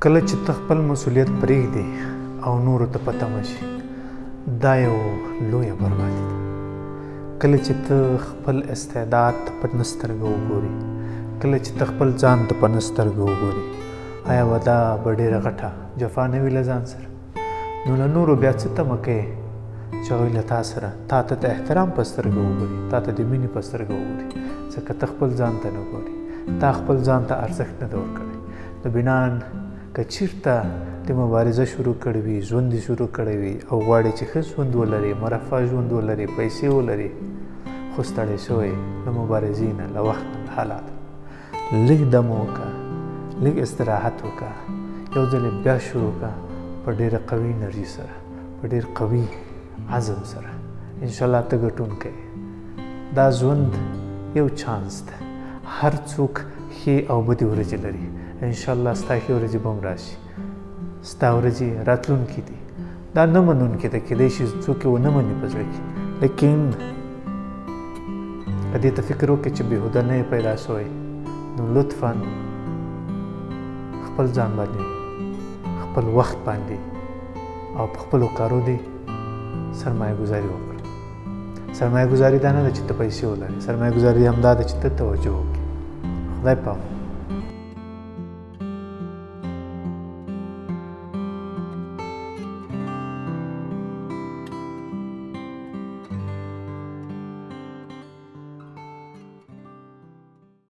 کله چې ته خپل مسولیت پرېږدې او نورو ته په تمه شي، دا یو لویه بربادي ده. کله چې ته خپل استعداد ته په نه سترګه وګورې، کله چې ته خپل ځان ته په نه سترګه وګورې، آیا به دا به ډېره غټه جفا نه وي له ځان سره؟ نو له نورو بیا څه تمه کوې چې هغوی له تا سره تا ته د احترام په سترګه وګوري، تا ته د مینې په سترګه وګوري، ځکه ته خپل ځان ته نه ګورې، تا خپل ځان ته ارزښت نه دی ورکړی. نو بنان که چیرته د مبارزه شروع کړې وي، ژوند دې شروع کړی وي او غواړې چې ښه ژوند ولرې، مرفه ژوند ولرې، پیسې ولرې، خو ستړی شوی له مبارزې نه، له وخت نه، له حالاتو، لږ دم وکړه، لږ استراحت وکړه، یو ځل بیا شروع کړه په ډېره قوي انرژي سره، په ډېر قوي عزم سره، انشاءالله ته ګټونکی. دا ژوند یو چانس ده، هر څوک ښې او بدې ورځې لري، انشاءالله ستا ښې ورځې به هم راشي، ستا ورځې راتلونکې دي. دا نه منونکې ده، کېدای شي څوک یې ونه مني په زړه کې، لیکن که دې ته فکر وکړې چې بېهوده نه یې پیدا شوی، نو لطفا خپل ځان باندې، خپل وخت باندې او په خپلو کارو دې سرمایه ګذاري وکړه. سرمایه ګذاري دا نه ده چې ته پیسې ولرې، سرمایه ګذاري همدا ده چې ته توجه وکړې. خدای پامان.